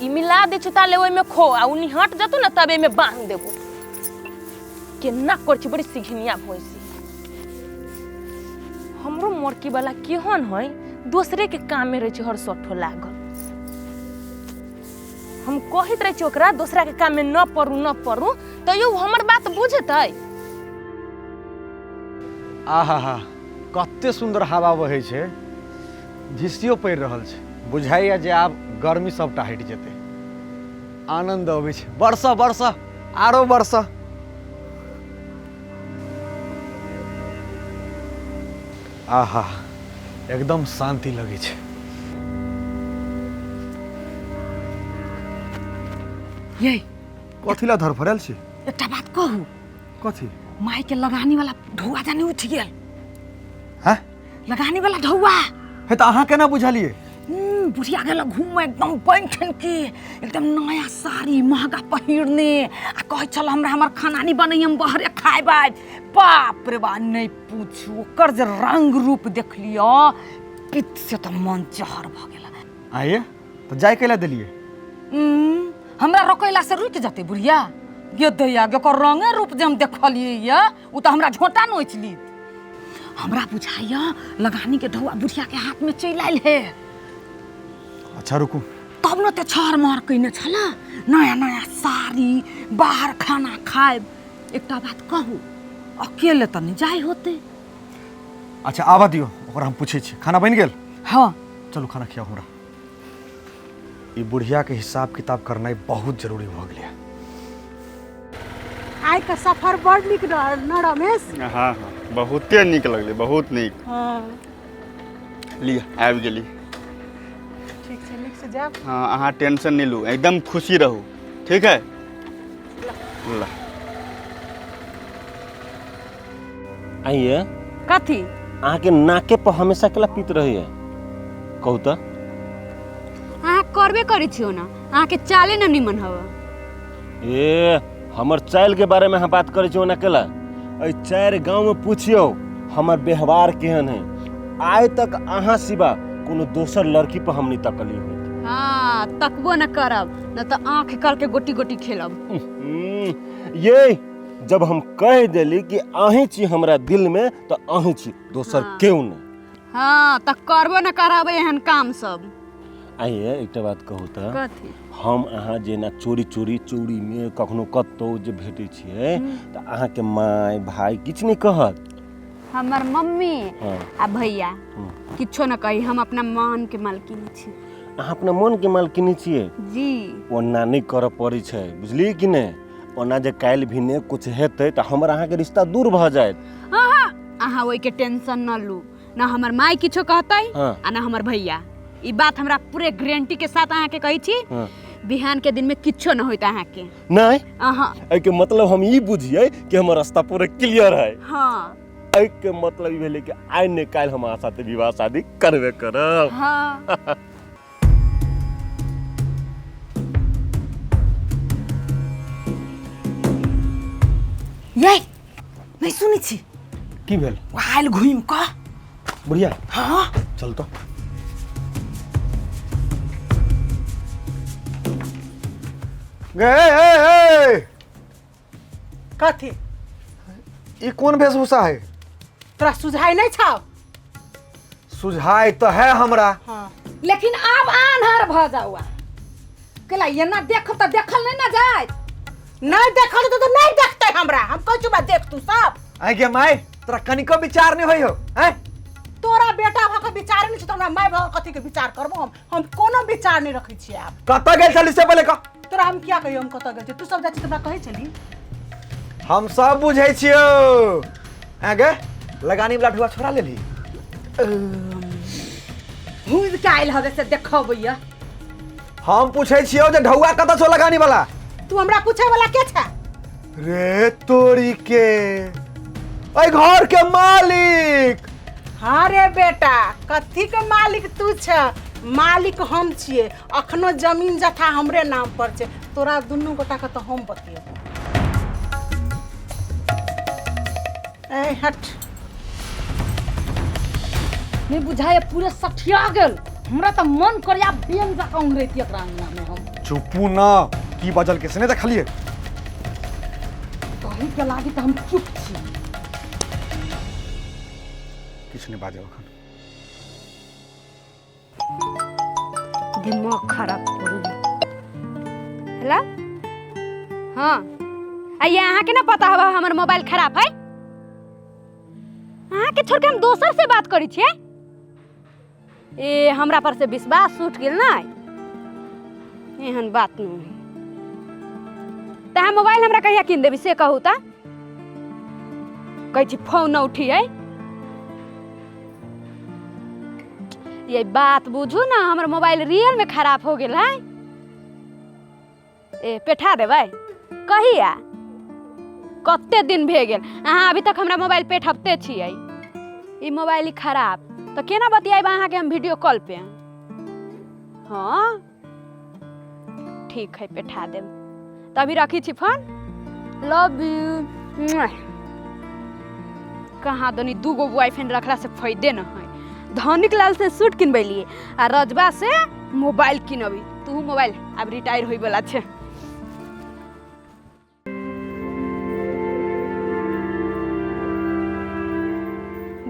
ई मिला दै छै ताले ओहिमे खो आ ओ निहट जेतौ ने तब एहिमे बान्हि देबो। केना करै छै, बड़ी सिघनिया भैंसी। हमरो मोरकी वाला केहन है, दोसरे के काम में रहै छै हर सठो लागल। हम कहैत रहै छी ओकरा दोसरा के काम में न पड़ू न पड़ू, तैयो ओ हमर बात बुझतै? आहा हा, कते सुंदर हवा बहै छै, झिसियो पड़ि रहल छै। बुझाइए जे आब गर्मी सबटा हटि जेतै। आनंद अबै छै। बरसा बरसा आरो बरसा। आहा, एकदम शांति लगै छै। ये कथी ला धरफड़ायल छी? एकटा बात कहू। कथी? माई के लगानी वाला ढौआ जाने उठि गेल। हैं? लगानी वाला ढौआ। हे तऽ अहाँ केना बुझलियै? बुढ़िया गेल घूमे एकदम बनि ठन के, एकदम नया साड़ी महगा पहिरने, आ कहै छल हमरा हमर खाना नहीं बनै, हम बाहरे खायबै। बाप रे बा, नहीं पूछू, ओकर जे रंग रूप देखलियो पित्त से तऽ मन जहर भऽ गेल। आइए तऽ जाय कैला देलियै? हमरा रोकैला से रुकि जेतै बुढ़िया? गे दैया गे, ओकर रंगे रूप जे हम देखलियै ये, ओ तऽ हमरा झोंटा नोचि लीत। हमरा बुझाइया लगानी के ढौआ बुढ़िया के हाथ में चलि आयल हे। अच्छा रुकू। तब न ते छहर महर कयने छला, नया नया साड़ी, बाहर खाना खायब। एकटा बात कहू, अकेले तऽ नहि जाय होते। अच्छा आबऽ दियौ, ओकरा हम पूछै छी। खाना बनि गेल? हाँ। चलू खाना खियाउ हमरा। ई बुढ़िया के हिसाब किताब करनाइ बहुत जरूरी भऽ गेलै। आइ के सफर बड़ नीक रहल न रमेश? हाँ हाँ, बहुते नीक लगलै, बहुत नीक। हाँ। लिअ, आबि गेली। ठीक छै, नीक से जायब। हाँ, अहाँ टेंशन नहीं लू, एकदम खुशी रहू, ठीक है? ला। आइए। कथी? अहाँके नाके पर हमेशा केला पीत रहैया, कहू तऽ? अहाँ करबे करै छियो ना, अहाँके चाले न निमन हव। ए, हमर चाइल के बारे में अहाँ बात करै छी ओना केला? एहि चारि गाँव में पूछियौ हमर व्यवहार केहन है। आइ तक अहाँ सिवा कोनो दोसर लड़की पर हम नहीं तकली होइत। हाँ, तकबो न करब, न तऽ आँख कर के गोटी गोटी खेलब। ये जब हम कह देली कि अहीं छी हमरा दिल में तऽ अहीं छी, दोसर हाँ। केओ नहीं। हाँ, तऽ करबो न करब एहन काम सब। आइए एकटा बात कहू तऽ? कथी? हम अहाँ जेना चोरी चोरी चोरी में कखनो कतौ जे भेटै छियै तऽ अहाँके माय भाय किछु नहि कहत? हमर मम्मी हाँ। आ भैया किछो न कही, हम अपना मन के मालकिनी छी। अहाँ अपना मन के मालकिनी छियै? जी। ओना नहि करऽ पड़ै छै, बुझलियै कि नहि? ओना जे काल्हि भी ने कुछ हेतै तऽ हमर अहाँके रिश्ता दूर भऽ जायत। हाँ, अहाँ ओहिके टेंशन न लू, न हमर माय किछो कहतै हाँ। आ न हमर भैया। ई बात हमरा पूरे गारंटी के साथ अहाँके कहै छी। हाँ। बिहान के दिन में किछो न होइत अहाँके। नहीं? अहाँ। एहिके मतलब हम ई बुझियै कि हमर रास्ता पूरा क्लियर है। हाँ। एहिके मतलब ई भेलै कि आइ ने काल्हि हम अहाँ साथे विवाह शादी करबे करब। हाँ। ये नहीं सुनै छी? की भेल? ओ आयल घुमि कऽ। बुढ़िया? हाँ। चल तो। गे ए, ए, कथी? ई कोन वेशभूषा है? तोरा सुझाइ नहीं छौ? सुझाइ तऽ है हमरा। हाँ। लेकिन आब आन्हर भऽ जाउ। केला एना देखब तऽ देखल नहीं ना जाय। नहीं देखल तो नहीं देखते हमरा, हम कहै छी देख तू सब। आइ गे माय, तोरा कनिको विचार नहीं होई हो हैं? तोरा बेटा भऽ के विचार नहीं छौ त हमरा माय भऽ के कथी के विचार करबो हम? हम कोनो विचार नहीं रखै छियै आब। कतऽ गेल छली से पहिले कह। तोरा हम किया कहियौ हम कतऽ गेल छी? तू सब जाइ छी त हमरा कहै छली? हम सब बुझै छियौ। आँ गे, लगानी वाला ढुआ छोड़ा लेली? घुमि के आयल हवे से देखबैया। हम पूछै छियौ जे ढौआ कतऽ छौ लगानी वाला? तू हमरा पूछै वाला के छै? रे तोरी के, एहि घर के मालिक। हाँ रे बेटा, कथी के मालिक तू छ? मालिक हम छियै। अखनो जमीन जथा हमरे नाम पर छै। तोरा दुनू गोटा के तऽ हम बतियेबो। ए हट। नहीं बुझाए पूरे सठिया गेल। हमरा तऽ मन करैया बेन जकाँ उंगरैती एकरा अंगना में हम। चुपू ना, की बजल के से नहि देखलियै? तही के लागी तऽ हम चुप छी। किछु नहि बाजब एखन। दिमाग खराब करू। हेलो, हाँ आइए, अहाँके ना पता हवा हमर मोबाइल खराब है? अहाँके छोड़ के हम दोसर से बात करै छियै? ए हमरा पर से विश्वास उठ गेल ना? एहन बात नहीं है। तऽ अहाँ मोबाइल हमरा कहिया कीन देबी से कहू। तऽ कहै छी फोन न उठी है। ये बात बुझू ना, हमर मोबाइल रियल में खराब हो गेल है। ए पेठा देबै कहिया? कते दिन भे गेल, अहाँ अभी तक हमरा मोबाइल पेठबते छियै। ई मोबाइल खराब तऽ केना बतियाब अहाँके हम वीडियो कॉल पे? हाँ ठीक है, पेठा देब। तऽ अभी रखी छी फोन, लव यू। कहाँ दनी दूगो बॉयफ्रेंड रखला से फायदे न है। धनिक लाल से सूट किनबैलिए आ रजबा से मोबाइल किनबी। तू मोबाइल आब रिटायर होय वाला छै।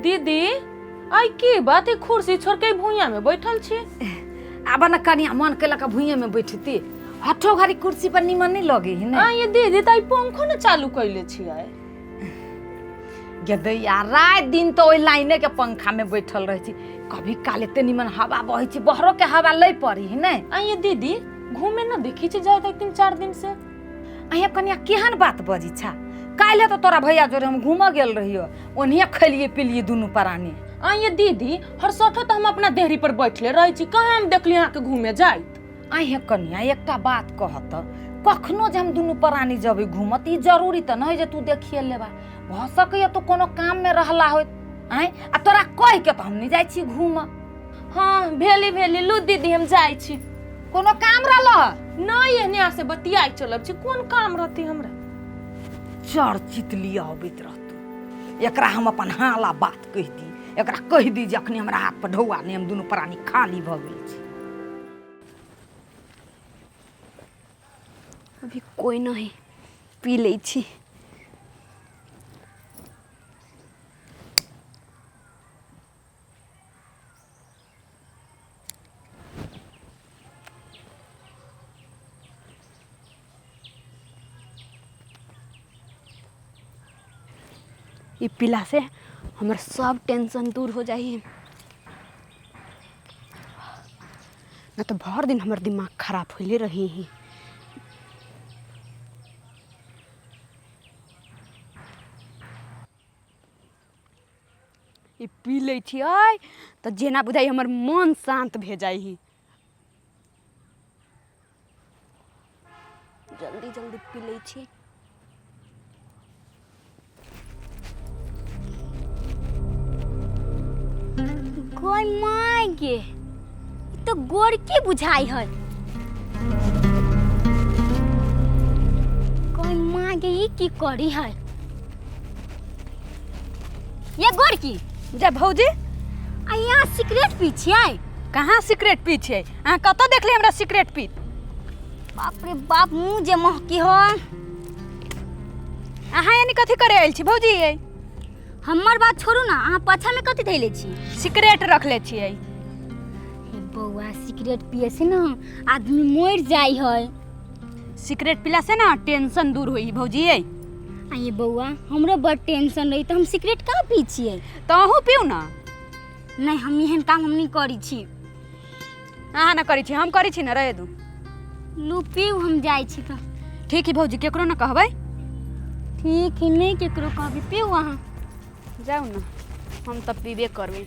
दीदी, आई की बात है, कुर्सी छोड़ के भुइया में बैठल छी? आब न कनिया, मन केलक भुइये में बैठती। हठो घड़ी कुर्सी पर निमन नहीं लगे है। आ ये दीदी, त आई पंखो न चालू कैले छी आइ। गदैया, राति दिन तो ओहि लाइने के पंखा में बैठल रहै छी। कभी काल एते निमन हवा बहै छै, बहरो के हवा लै पड़ी है ने। आ ये दीदी, घूमे न देखी छी जाए तक 3-4 दिन से। अहिया कनिया, केहन बात बजी छा? काल्हि तो तोरा भैया जोरे हम घूमऽ गेल रहियो, ओनहिए खेलिए पिलिए दुनू प्राणी। आ ये दीदी, हर सठो तो हम अपना देहरी पर बैठले रहै छी, कहाँ हम देखली अहाँ के घूमे जाइत? अहे कनिया, एकटा बात कहत, कखनो जे हम दुनू प्राणी जबै घूमत, ई जरूरी तऽ नहि जे तू देखिए लेबा। भऽ सकैए तू कोनो काम में रहला होइत। आँय, आ तोरा कहि के तऽ हम नहि जाइ छी घूमऽ। हाँ भेली भेली, लू दीदी, हम जाइ छी। कोनो काम रहल? नहीं, एहने आ से बतियाइ चलब छी, कोन काम रहती हमरा? चर्चित लिअ अबैत रहतौ। एकरा हम अपन हाला बात कहि दी, एकरा कहि दी जे अखनी हमरा हाथ पर ढौआ नहि, हम दुनू प्राणी खाली भऽ गेल छी। अभी कोई नहीं, पी लै छी। ई पीला से हमर सब टेंशन दूर हो जाई, न तो भर दिन हमर दिमाग खराब होइले रही ही। ई पी लै छियै तऽ जेना बुझाइ हमर मन शांत भे जाइ ही। जल्दी जल्दी पी लै छी। गोय माय गे, ई तो गोरकी बुझाई है। गोय माय गे, ई की करी है ये गोरकी? जा भौजी। आ यहाँ सिगरेट पी छियै? कहाँ सिगरेट पी छियै? अहाँ कतऽ देखली हमरा सिगरेट पी? बाप रे बाप, मुँह जे महकी हो। अहाँ यानी कथी करे आयल छी भौजी? ये हमर बात छोड़ू ना, अहाँ पाछा में कथी धैले छी? सिगरेट रखले छियै। हे बौआ, सिगरेट पिए से ना आदमी मर जाई है। सिगरेट पीला से ना टेंशन दूर होई भौजी। ये आ ये बौआ, हमरो बड़ टेंशन रही तऽ हम सिगरेट कहाँ पी छियै? तऽ अहूँ पीउ ना। नहीं, हम एहन काम हम नहीं करी छी। अहाँ ना करी छी, हम करी छी ना, रहे दू। लू पीउ, हम जाइ छी तऽ। ठीक है भौजी, केकरो ना कहबै। ठीक है, नहीं केकरो कहबी, पीउ अहाँ। जाउ ना, हम तऽ पीबे करबै।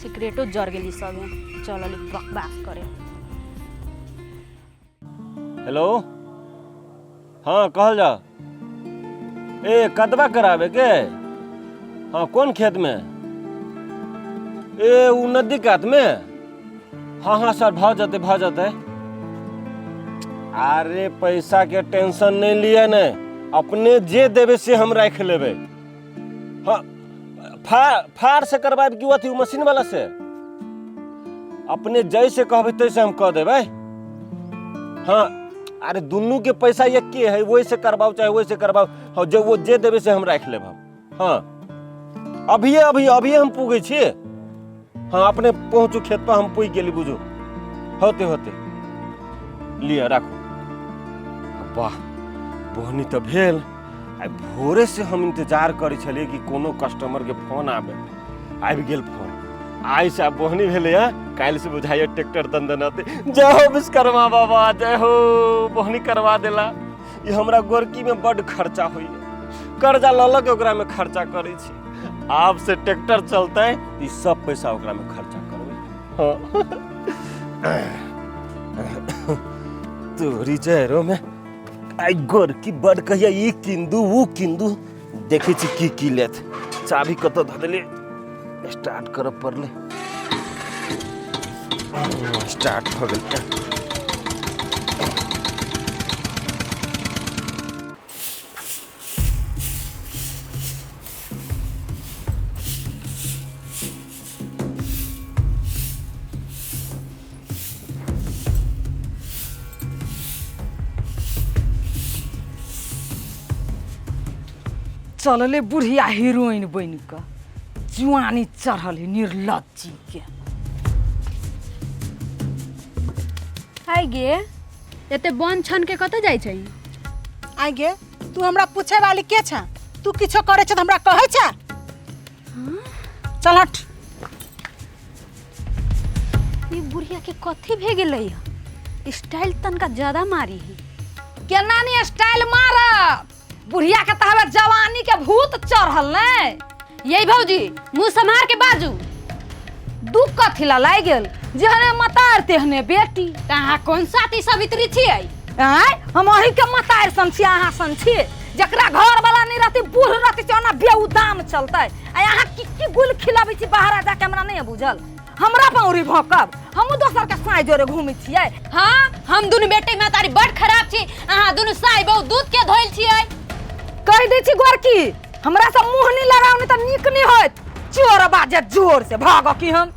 सिगरेटो जर गेली सब, चलली बकवास करे। हेलो, हाँ कहल जा। ए कदबा कराबे के? हाँ, कोन खेत में? ए उ नदी कात में? हाँ हाँ सर, भऽ जेतै भऽ जेतै। अरे पैसा के टेंशन नहीं लिअ ने, अपने जे देबै से हम राखि लेबै। हाँ, फार फार से करवाएब कि अथी मशीन वाला से? अपने जैसे कहबै तैसे हम कऽ देबै। हाँ अरे दुनू के पैसा एक्के है, वैसे करवाओ चाहे वैसे करवाओ। हाँ जे वो जे देबै से हम राखि लेब हम। हाँ अभिये अभी अभिये हम पुगै छियै। हाँ अपने पहुँचू खेत पर, हम पुगि गेली बुझू। होते होते लिअ राखू। वाह बोहनी तऽ भेल। आइ भोरे से हम इंतजार करै छलियै कि कोनो कस्टमर के फोन आबे, आबि गेल फोन। आइ से आब बोहनी भेलै हँ, काल्हि से बुझाइए ट्रैक्टर दनदनाते। जय हो विश्वकर्मा बाबा, जय हो, बोहनी करवा देला। ई हमरा गोरकी में बड्ड खर्चा होइए, कर्जा लऽ लऽ के ओकरा में खर्चा करै छी। आब से ट्रैक्टर चलतै ई सब पैसा ओकरा में खर्चा करबै। हाँ तोरी जयरो में आइ गोरकी बड कहिया ई किन्दू ऊ किन्दू, देखै छी की की लेत। चाभी कतऽ धऽ देलियै, स्टार्ट करऽ पड़लै। स्टार्ट भऽ गेल। चलले बुढ़िया हीरोइन बनि कऽ जुआनी चढ़ल है निर्लज्जी के। आइ गे एते बन छन के कतऽ जाइ छै? आइ गे तू हमरा पूछे वाली के छ? तू किछो करे छ त हमरा कहै छ? चल हट। ई बुढ़िया के कथी भे गेलै है? स्टाइल तनका ज्यादा मारी है। केना नहीं स्टाइल मारब, बुढ़िया के तऽ हवे जवानी के भूत चढ़ल ने। यही भौजी मुंह सम्हार के बाजू। दुख कथी ला लागि गेल, जेहने मतार तेहने बेटी। तऽ अहाँ कोन साथी सवित्री छियै? आँय हम अही के मतार सन छी, अहाँ सन छी। जकरा घर वाला नहीं रहती बूढ़ रहती से ओना बेउदाम चलतै। आ अहाँ की की गुल खिलाबै छी बाहर जाके हमरा नहीं बुझल। हमरा पौरी भोकब, हमहूँ दोसर के साँइ जोरे घूमै छियै। हाँ हम दुनू बेटी महतारी बड़ खराब छी, अहाँ दुनू साँइ बहु दूध के धोइल छियै। कहि दै छी गोरकी, हमरा से मुँह नहीं लड़ाउ नहीं तऽ नीक नहीं होत। चोर बाजे जोर से भागो की हम।